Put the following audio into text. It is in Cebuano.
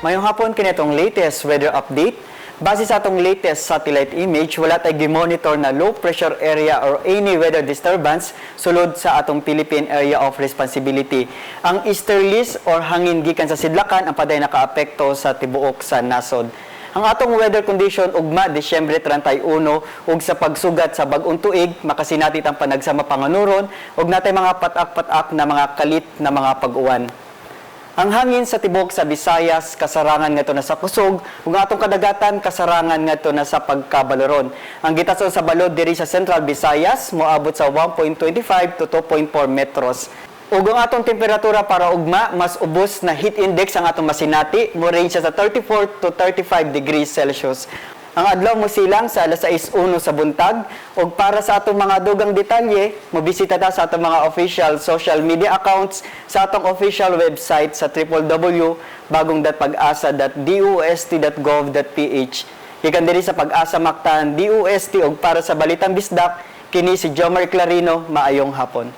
Mayong hapon, kini atong latest weather update. Base sa atong latest satellite image, wala tay gimonitor na low pressure area or any weather disturbance sulod sa atong Philippine Area of Responsibility. Ang easterlies or hangin gikan sa sidlakan ang paday nakaapekto sa tibuok sa nasod. Ang atong weather condition ugma, Disyembre 31 ug sa pagsugat sa bag-ong tuig, makasinati ang panagsama panganuron ug natay mga patak-patak na mga kalit na mga pag-uwan. Ang hangin sa tibok sa Visayas kasarangan ngadto na sa kusog ug ang atong kadagatan kasarangan ngadto na sa pagkabaloron. Ang gitason sa balod diri sa Central Visayas moabot sa 1.25 to 2.4 metros. Ug ang atong temperatura para ugma, mas ubos na heat index ang atong masinati, mo range siya sa 34 to 35 degrees Celsius. Ang adlaw mo silang sa alas 6:01 sa buntag, ug para sa atong mga dugang detalye, mobisita ta sa atong mga official social media accounts, sa atong official website sa www.bagong.pagasa.dost.gov.ph. Gikan diri sa Pag-asa Mactan, DOST, ug para sa Balitang Bisdak, kini si Jomar Clarino, maayong hapon.